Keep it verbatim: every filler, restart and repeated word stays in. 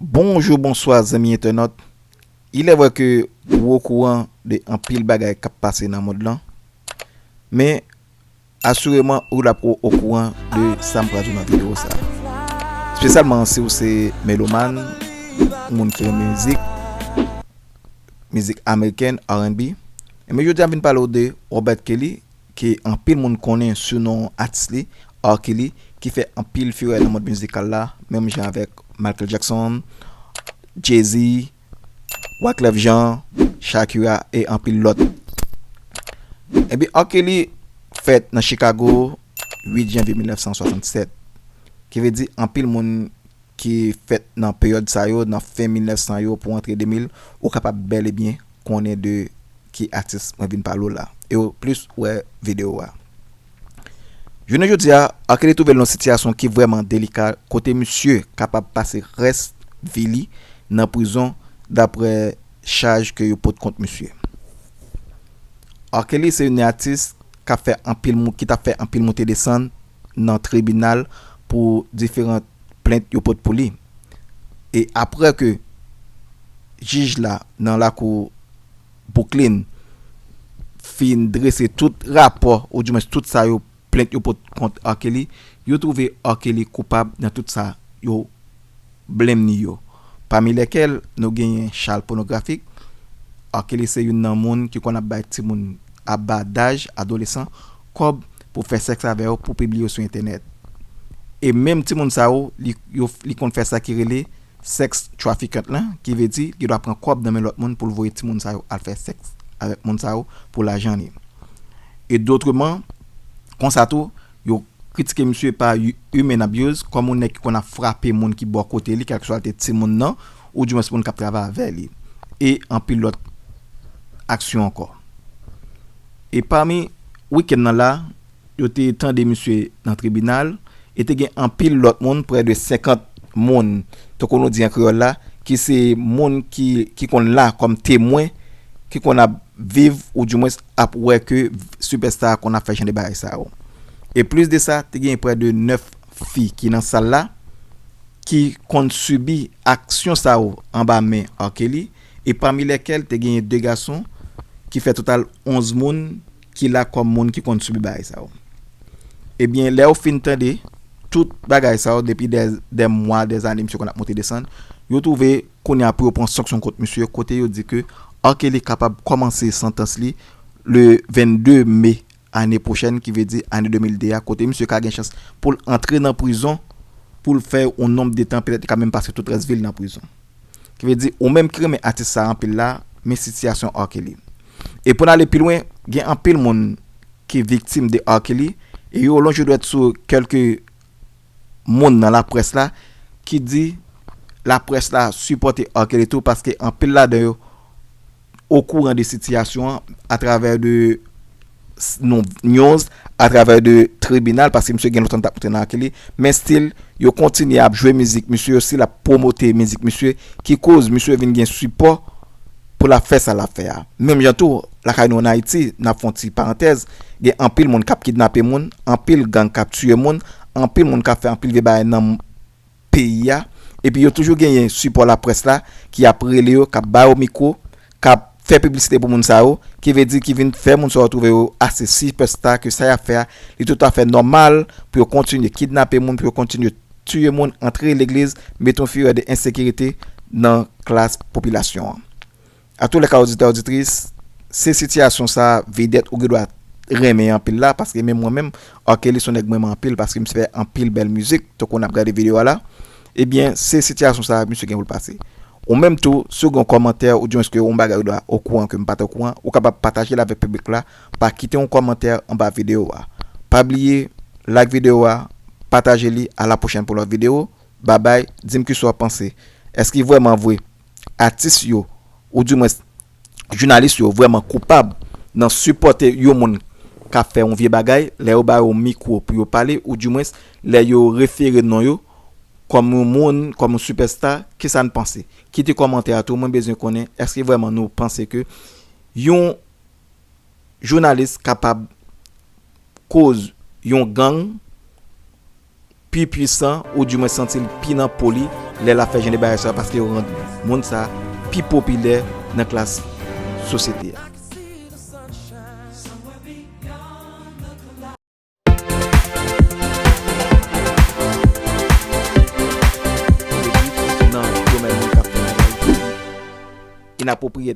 Bonjou, bonswa zanmi entènòt. Il est vrai ke ou okouran de anpil bagay k ap pase nan mond lan, men asireman ou dwe okouran de sa m pral di w nan videyo sa. Espesyalman si w se melomàn, moun ki renmen mizik, mizik amerikèn, R and B. Ebyen jodi a m vin pale w de Robert Kelly, ke anpil moun konnen sou non atis li, R. Kelly, ki fè anpil firè nan mond mizikal la, menm jan avèk Michael Jackson, Jay-Z, Wyclef Jean, Shakira e anpil lòt. Ebyen R. Kelly fèt nan Chicago uit janvye mil nèf san swasannsèt, ki vle di anpil moun ki fèt nan peryòd sa yo, nan fen mil nèf san yo pou antre de mil, ou kapab bèl e byen konnen de ki atis mwen vin pale w la. E w plis wè videyo a. Jounen jodi a, R. Kelly twouve l nan yon sitiyasyon ki vrèman delika, kote misye kapab pase rès vi li nan prizon, daprè chaj ke yo pot kont misye. R. Kelly se youn nan atis k ap fè anpil mou-, ki t ap fè anpil moute desann nan tribinal pou diferan plent yo pot pou li. E aprè ke jij la nan lakou Brooklyn fin drese tout rapò, oudimwens tout sa yo, plent yo pot kont R. Kelly, yo twouve R. Kelly koupab nan tout sa yo blenm li yo. Pami lèkèl nou genyen chal pònografik. R. Kelly se youn nan moun ki konn ap bay timoun aba daj, adolesan, kòb pou fè sèks avè yo, pou pibliye yo sou entènèt. E menm timoun sa yo, li, yo, li konn fè sa ki rele sex trafficking lan, ki vle di li dwe pran kòb nan men lòt moun pou l voye timoun sa yo al fè sèks avèk moun sa yo pou lajan li. E dotreman, konsa tou, yo kritike misye pa hu-, human abuse, kòm yon nèg ki konn ap frape moun ki bò kote li, kèlkeswa l te timoun nan, oudimwens moun k ap travay avè li, e anpil lòt aksyon ankò. E pami wikenn nan la, yo te tande misye nan tribinal, e te gen anpil lòt moun, prè de senkant moun, tankou nou di an kreyòl la, ki se moun ki, ki konn la kòm temwen, ki konn ap viv, oudimwens ap wè ke sipèsta a konn ap fè jan de bagay sa yo. E plis de sa, te gen prè de nèf fi ki nan sal la, ki konn sibi aksyon sa yo anba men R. Kelly, e pami lèkèl te genyen de gason, ki fè total onz moun ki la kòm moun ki konn sibi bagay sa yo. Ebyen, lè yo fin tande tout bagay sa yo depi dè, dè mwa, dè zane, misye konn ap monte desann, yo twouve kounye a pou yo pran sanksyon kont misye, kote yo di ke R. Kelly kapab kòmanse santans li le vennde me ane pwochèn, ki vle di ane de mil de a, kote misye ka gen chans pou l antre nan prizon, pou l fè yon nonb de tan, petèt li ka menm pase tout rès vi l nan prizon. Ki vle di, ou menm ki renmen atis sa a anpil la, men sitiyasyon R. Kelly. E pou n ale pi lwen, gen anpil moun ki viktim de R. Kelly, e yo lonje dwèt sou kèlke moun nan laprès la, ki di laprès la sipòte R. Kelly tou, paske anpil ladan yo okouran de sitiyasyon an atravè de s-, non, news, atravè de tribinal, paske misye gen lontan l t ap monte nan R. Kelly, men still, yo kontinye ap jwe mizik misye, yo still ap pwomote mizik misye, ki koz misye vin gen sipò pou l ap fè sa l ap fè a. Menm jan tou, lakay nou ann Ayiti, n ap fè yon ti parantèz, gen anpil moun k ap kidnape moun, anpil gang k ap tiye moun, anpil moun k ap fè anpil vye bagay nan peyi a, epi yo toujou genyen sipò laprès la ki ap rele yo, k ap ba yo mikwo, k ap fè piblisite pou moun sa yo, ki vle di ki vin fè moun sa yo twouve yo ase sipèsta, ke sa y ap fè a, li toutafè nòmal pou yo kontinye kidnape moun, pou yo kontinye tiye moun, antre legliz, mete yon firè de ensekirite nan klas popilasyon an. Antoulèka, oditè, oditris, se sitiyasyon sa a, vedèt, ou gen dwa renmen anpil la, paske menm mwen menm, R. Kelly se yon nèg mwen renmen anpil, paske misye fè anpil bèl mizik, tankou n ap gade videyo a la. Ebyen, se sitiyasyon sa a misye gen pou l pase. Ou menm tou, si w gen yon kòmantè, oudimwens ke yon bagay ou dwa okouran ke m pa t okouran, ou kapab pataje l avèk piblik la, pa kite yon kòmantè anba videyo a. Pa bliye, like videyo a, pataje li, a la pwochèn pou lòt videyo. Babay, di m kisa w panse. Èske vrèman vre, atis yo, oudimwens jounalis yo vrèman koupab nan sipòte yon moun k ap fè yon vye bagay, lè yo ba yo mikwo pou yo pale, oudimwens lè yo refere non yo kòm yon moun, kòm yon sipèsta, kisa n panse? Kite kòmantè a tou, mwen bezwen konnen, èske vrèman nou panse ke yon jounalis kapab koz yon gang pi pwisan, oudimwens santi l pi nan po li, lè l ap fè jan de bagay sa yo, paske yo rann moun sa pi popilè nan klas sosyete a. Nan domèn moun k ap fè bagay ki inapwopriye